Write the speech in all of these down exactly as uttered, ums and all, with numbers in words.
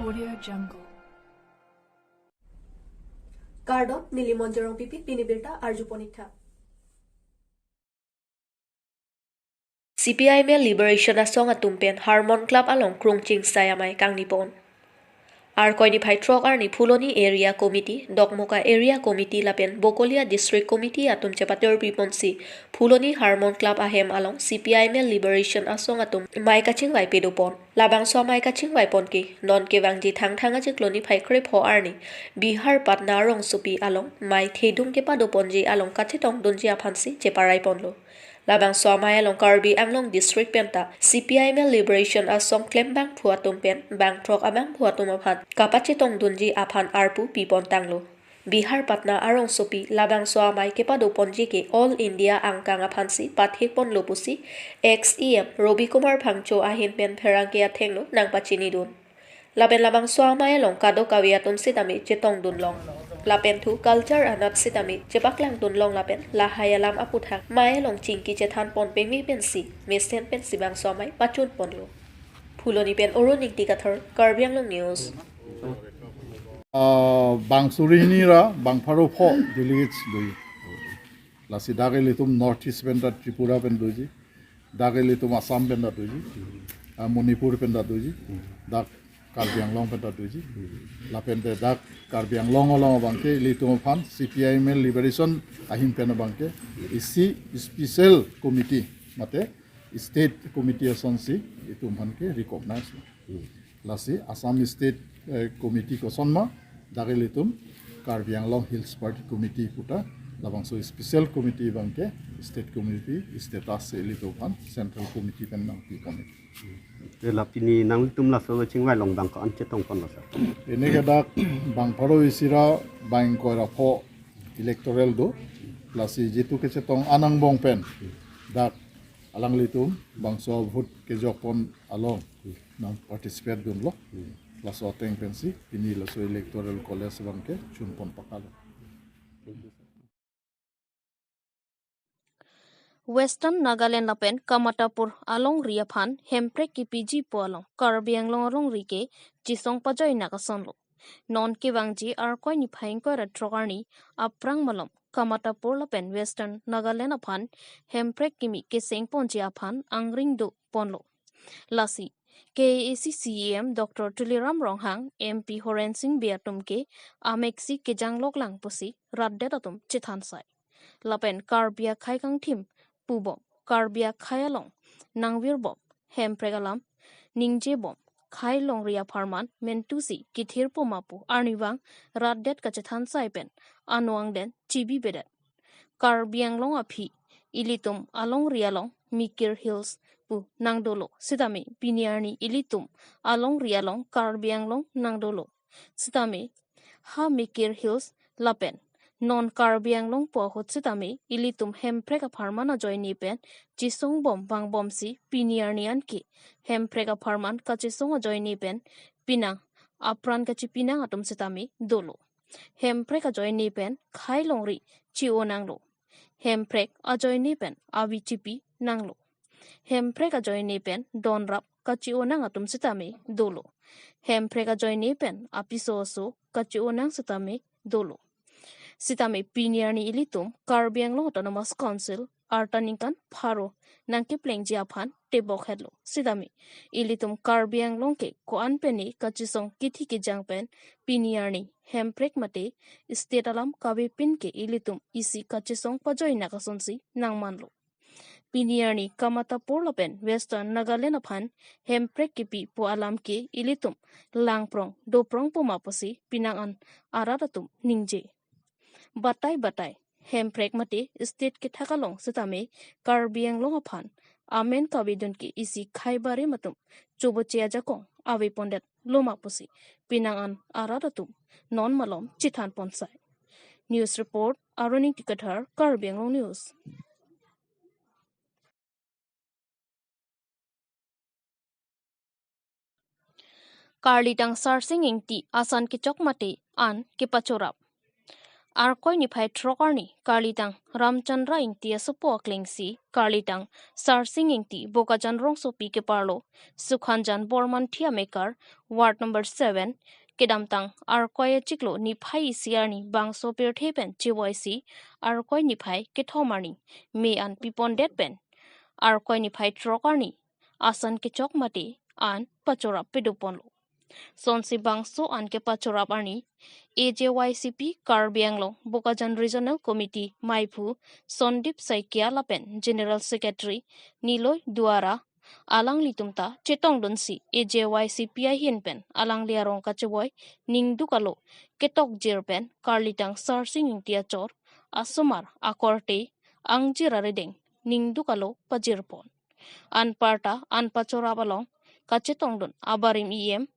Audio Jungle. Kardom, neli Monjorong Pipi, pini birta arju pon ik tha. C P I M L Liberation Asong atum pen Harmon Club along krungching sai amei kangni pon. Arkoi niphai throk arni Phuloni Area Committee, Dokmoka Area Committee lapen Bokolia District Committee atum chepator pi ponsi Phuloni Harmon Club ahem along C P I M L Liberation Asong atum mei kachingvai pedo pon. Labangso amei kachingvai pon ke non kevangji Thangthang achiklo niphai krepho arni Bihar Patna rongsopi along mei thedung kepado ponji along kachetong dunji aphansi cheparai ponlo. Labangso amei along Karbi Anglong District penta C P I M L Liberation Asong klembangphu atum pen bangthrok abangphu atum aphan kapachetong dunji aphan arpu pi pon tanglo. Bihar Patna arongsopi labangso amei kepado ponji ke All India angkang aphansi pathik ponlo pusi ex E M Robi Kumar Phangcho ahin pen pherangke athengno nangpachini dun. Lapen labangso amei along kadokave atum sitame chetong dun long. Lapen thu culture anat sitame chepaklang dun long lapen lahai alam aputhak mei along chingki chethan pon peme pensi mesen pensi bangso amei pachun ponlo. Phuloni pen Arun Ingti Kathar, Karbi Anglong News. Ah, bang suri hini ra, bang pharo pho delegates doji. Lasi dak ilitum North East penta Tripura pen doji. Dak ilitum Assam penta doji. Ah, Manipur penta doji. Dak Karbi Anglong penta doji. Lapen te dak Karbi Anglong along abangke ilitum aphan C P I M L Liberation ahin pen abangke isi special committee mate state committee asonsi itum aphan ke recognize lo. Lasi Assam State, eh, Committee kosonma, dak ilitum Karbi Anglong Hills Party Committee puta, labangso special committee abangke state committee status si ilitum aphan central committee pen nangpi pon ik. Te la pini nanglitum laso kachingvai along bang ko-an chetong ponlo sir? Pini ke dak bang pharo isi ra bang ingkoi ra pho electoral do, lasi jitu kechetong an angbong pen dak alanglitum bangso vote kejok pon along nang participate dunlo. Laso ateng pensi pini laso electoral college abangke chun pon pakalo. Western Nagaland lapen Kamatapur alongri aphan hemprek kepiji pu along Karbi Anglong alongri ke chisong pajoinak asonlo. Non kevangji Arkoi niphai ingkoi ra throk arni aphrang malom Kamatapur lapen Western Nagaland aphan hemprek kimi keseng ponji aphan angring do ponlo. Lasi K A A C C E M Doctor Tuliram Ronghang, M P Horen Sing Bey atum ke ameksi kejang loklang pusi rat-det atum chethan sai. Lapen Karbi akhei kangthim pubom, Karbi akhei along nangvirbom, hemprek alam ningjebom, khei longri apharman mentusi kithir puma pu arnivang rat-det kachethan sai pen ano angden chibibedet. Karbi Anglong aphi ilitum alongri along Mikir Hills pu nangdolo sitame pini arni ilitum alongri along Karbi Anglong nangdolo sitame ha Mikir Hills lapen non Karbi Anglong pu ahut sitame ilitum hemprek apharman ajoine pen chisongbom vangbomsi pini arni anke hemprek apharman kachisong ajoine pen pinang apran kachipinang atum sitame dolo. Hemprek ajoine pen khei longri chi-o nanglo. Hemprek ajoine pen avi chipi nanglo. Hemprek ajoine pen donrap kachi-o nang atum sitame dolo. Hemprek ajoine pen apiso aso kachi-o nang sitame dolo. Sitame pini arni ilitum Karbi Anglong Autonomous Council arta ningkan pharo nangkeplengji aphan tebok hetlo. Sitame ilitum Karbi Anglong ke ko-an pen kachisong kithi kejang pen pini arni hemprek mate state alam kavepin ke ilitum isi kachisong pajoinak asonsi nangmanlo. Pini arni Kamatapur lapen Western Nagaland aphan hemprek kipi pu alam ke ilitum langprong doprong puma pusi pinang an arat atum ningje. Batai batai hemprek mate state kethak along sitame Karbi Anglong aphan amen kavedun ke isi khei barim atum choboche ajakong ave pondet loma pusi pinang an arat atum non malom chethan pon sai. News report, Arun Ingti Kathar, Karbi Anglong News. Karlitang Sarsing Ingti asan kechok mate an kepachorap. Arkoi niphai throk arni karlitang Ramchandra Ingti asopo aklengsi karlitang Sarsing Ingti Bokajan rongsopi keparlo Sukhanjan Bormanthi amekar ward number seven kedamtang Arkoi achiklo niphai isi arni bangso pirthe pen chevoisi Arkoi niphai kethom arni me an pipondet pen Arkoi niphai throk arni asan kechok mate an pachorap pedoponlo. Sonsi bangso an kepachorap arni A J Y C P Karbi Anglong Bokajan Regional Committee maiphu Sondip Saikia lapen General Secretary Niloi Duara alanglitum ta chetongdunsi A J Y C P ahin pen alangli arong kachevoi ningduk alo ketokjir pen karlitang Sarsing Ingti achor asomar akorte angjir arideng ningduk alo pajirpon. Anparta an pachorap along kachetongdun abarim E M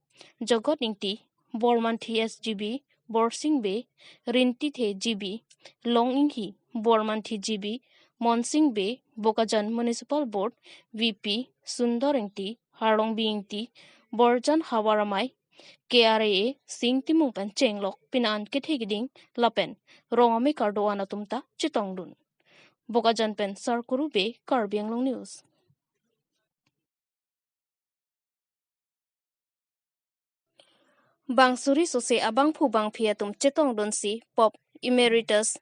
Jogot Ingti, Bormanthi S G B, Borsing Bey, Rintithe G B, Long Inghi, Bormanthi G B, Monsing Bey, Bokajan Municipal Board V P Sundor Ingti, Harlongbi Ingti, Borjan Havar Amei, K R A A Sing Timung pen chenglok pini an kethe keding lapen rong amekar do-an atum ta chetongdun. Bokajan pen Sarkuru Bey, Karbi Anglong News. Bang suri sose abangphu bangphi atum chetongdunsi Pope Emeritus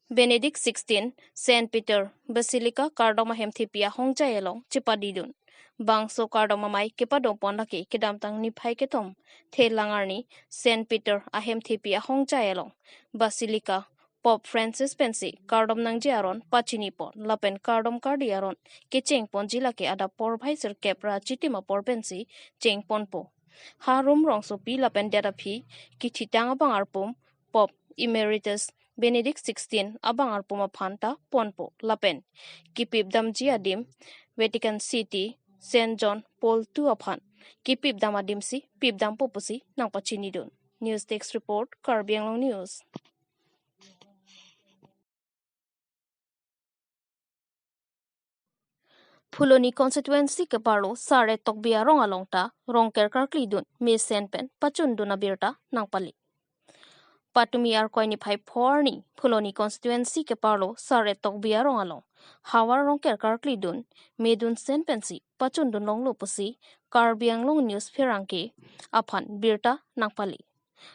Benedict sixteen Saint Peter Basilica kardom ahemthepi ahongjai along chepadidun. Bangso kardom amei kepadopon lake kedamtang niphai kethom thelang arni Saint Peter ahemthepi ahongjai along Basilica Pope Francis pensi kardom nangji aron pachinipon lapen kardom kardi aron kechengponji lake adap porphai sirkep ra chitim apor pensi chengponpo. Harum rongsopi lapen det aphi kithitang abang arpum Pope Emeritus Benedict sixteen abang arpum aphan ta ponpo lapen kipipdamji adim Vatican City Saint John Paul two aphan kipipdam adimsi pipdampo pusi nangpachinidun. News Desk Report, Karbi Anglong News. Phuloni constituency keparlo Sar-et Tokbi arong along ta rongker karklidun mesen pen pachundun abirta nangpali. Patumi Arkoi niphai pho arni Phuloni constituency keparlo Sar-et Tokbi arong along havar rongker karklidun medun sen pensi pachundun longlo pusi Karbi Anglong News pherangke aphan birta nangpali.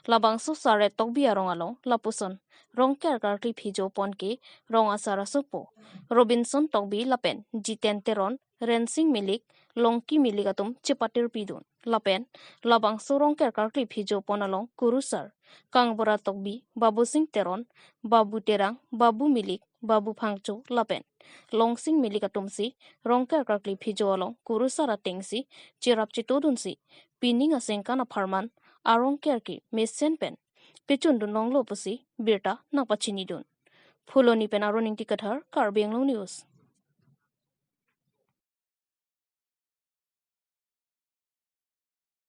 Labangso Sar-et Tokbi arong along lapuson rongker karkli phijo pon ke rong asar asopo Robinson Tokbi lapen Jiten Teron, Rensing Milik, Longki Milik atum chepatir pidun. Lapen labangso rongker karkli phijo pon along kurusar Kangbura Tokbi, Babusing Teron, Babu Terang, Babu Milik, Babu Phangcho lapen Longsing Milik atumsi rongker karkli phijo along kurusar atengsi cherap chetodunsi pining asengkan apharman arongker ke mesen pen pechundun longlo pusi birta nangpachinidun. Phuloni pen Arun Ingti Kathar, Karbi Anglong News.